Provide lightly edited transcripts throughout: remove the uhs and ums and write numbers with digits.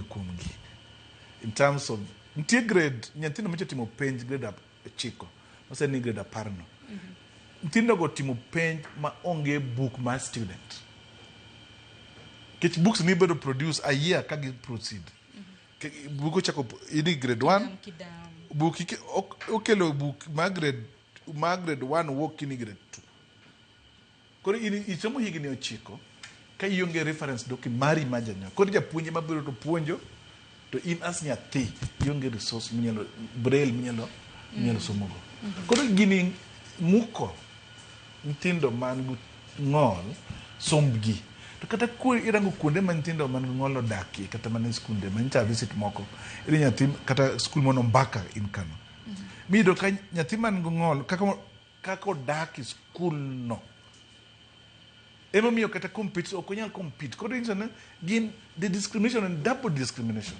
Kuomgi in terms of nitie grade nyithindo mocha timo penj grade 9 masani ni grade 10 no. Nyithindo go timo penj ma onge book mar student nikech books ni bedo produce a year ka gi proceed. Buk ochako ini grade 1 Kidam, kidam. Buk okelo buk mar grade 1 wuok kini grade 2. Koro in isomo higni 9 ka ionge reference document mari ma janyuol. Koro japuonj ema biro to puonjo, to in as nyathi ionge resource minyalo braille minyalo somogo. Koro gini muko nyithindo man gi ng'ol sombgi. To kata irango kuonde ma nyithindo man gi ng'ol odakie, kata mana e skunde ma nyocha visit moko, iyudo nyathi kata skul moro Mbaka in Kano. Miyudo ka nyathi man gi ng'ol kaka odak e skul no emomiyo kata compete ok onyal compete. Koro inyiso ni gin the discrimination and double discrimination,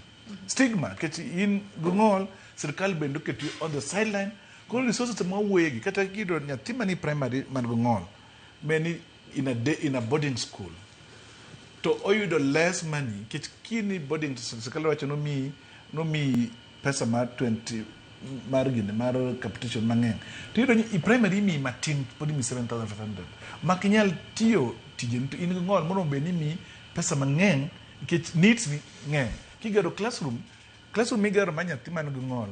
stigma, nikech in gi ng'ol, sirikal bende oketi on the sideline. Koro resources ma wawuoyegi, kata kiyudo nyathi mani primary man gi ng'ol meni in a boarding school, to oyudo less money nikech kini boarding, sirikal wacho nomiyi pesa mar 20 mar gini mar capitation mang'eny, to iyudo ni i primary imiyi matin, pod imiyi 7500 mak inyal tiyo tijeni, to in gi ng'ol moromo bed ni imiyi pesa mang'eny nikech needs ni ng'eny. Kigero classroom migero ma nyathi man gi ng'ol,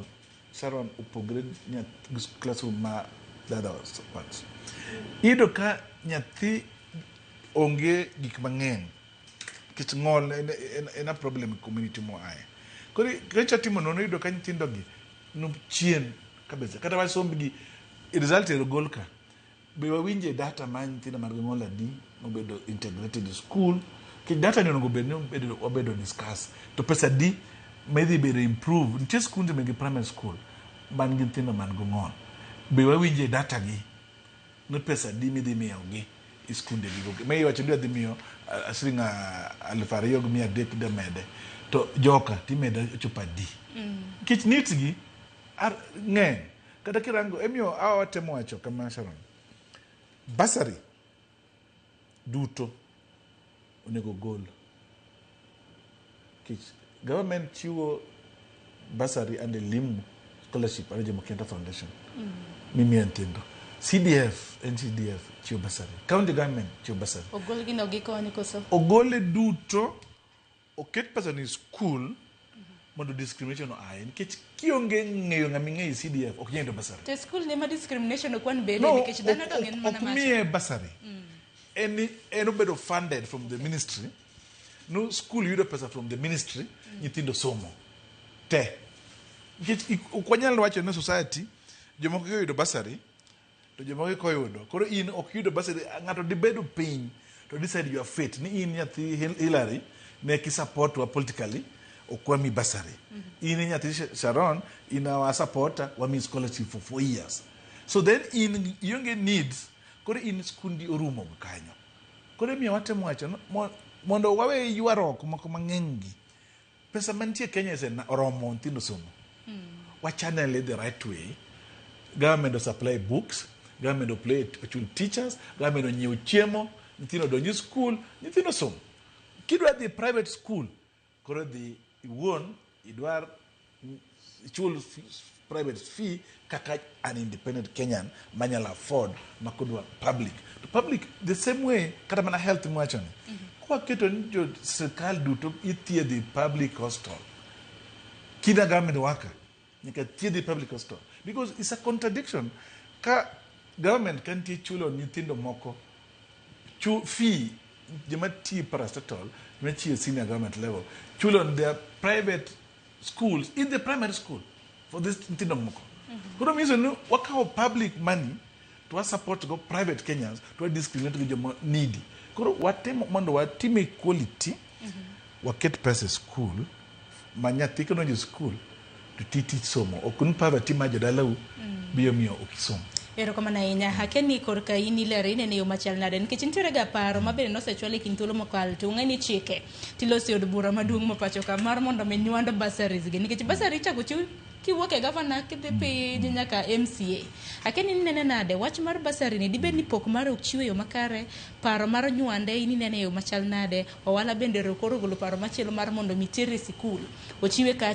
Sharon, opogre gi classroom ma the other ones. Iyudo ka nyathi onge gik mang'eny nikech ng'ol en a problem e community moaye. Koro kacha timo nono, iyudo ka nyithindo gi no chien kabisa, kata wach sombgi result ero gol ka be wawinje data mar nyithindo man gi ng'ol adi mobedo integrated e school, nikech data ni onego bed ni wabedo discuss to pesa adi madhi bedo improve. Nitie skunde magi primary school man gi nyithindo man gi ng'ol, be wawinje data gi ni pesa adi midhi miyogi e skunde gigo ma iwacho ni adhi miyo siling 2,300 idwa mede to joka timedo chopo adi, nikech needs gi ng'eny. Kata kirango emiyo awa watemo wacho kama, Sharon, bursary duto onego gol nikech government chiwo bursary and elimu scholarship and Jomo Kenyatta Foundation mimiyo nyithindo, CDF, NCDF chiwo bursary, county government chiwo bursary. Ogol gino gikoni koso? Ogole duto, oket pesa ni school mondo discrimination oaye, nikech kionge ng'eyo ng'ama ing'eyo e CDF ok inyal yudo bursary. To e skul ne ma discrimination ok wan bede No, nikech dhano to gin mana ok macho. Miye bursary. En obedo funded from the ministry no school yudo pesa from the ministry, nyithindo somo te, nikech ok wanyal wacho ni society jomoko oyudo bursary to jomoko koyudo. Koro in ok yudo bursary, ng'ato dibedo piny to decide your fate ni in nyathi Hillary ne kisupport wa politically ok wami bursary, in nyathi Sharon in our supporter wami scholarship for 4 years. So then in ionge needs, koro in skundi orumo kanyo. Koro imiyo watemo wacho mondo wawe ywaruok moko mang'eny gi pesa mantie Kenya ese oromo nyithindo somo. Wa channel it the right way. Government o supply books, government o play ochul teachers, government onyiew chiemo, nyithindo odonj e school, nyithindo somo. Kidwa dhi private school, koro dhi iwuon idwar ichul private fee kaka an independent Kenyan manyalo afford makodwa public to public the same way. Kata mana health miwachoni, kwaketo ni jo sirikal duto ithiedho e public hospital, kina government worker nyaka thiedhi e public hospital, because it's a contradiction ka government ka nitie chulo nyithindo moko fee, joma tiyo parastatal, joma tiyo senior government level chulo on their private schools in the primary school for this nyithindo moko. Koro miso ni wakawo public money to wa support go private Kenyans to wa discriminate gi joma needy. Koro watimo mondo watim equality, waket pesa e school ma nyathi kodonjo e school to ti tich somo, ok ni poverty ma jodalau biro miyo ok isom. Erokamano ahinya. Akia ni korka in iler inene e yo machal nade nikech nitiere ga paro ma bende nosechwal e kind thuolo mokalo to ung'e ni chike tiloso e od bura maduong' ma pacho ka mar mondo mi nywand bursaries gi nikech bursary ichako chiw kiwuok e gavana kidhi piny nyaka MCA. Akia ni inene nade wach mar bursary ni dibed ni pok mare ok chiw e yo makare, paro mar nywande in inene e yo machal nade, Owala bende koro ogolo paro machielo mar mondo mi tere e sikul ochiwe ka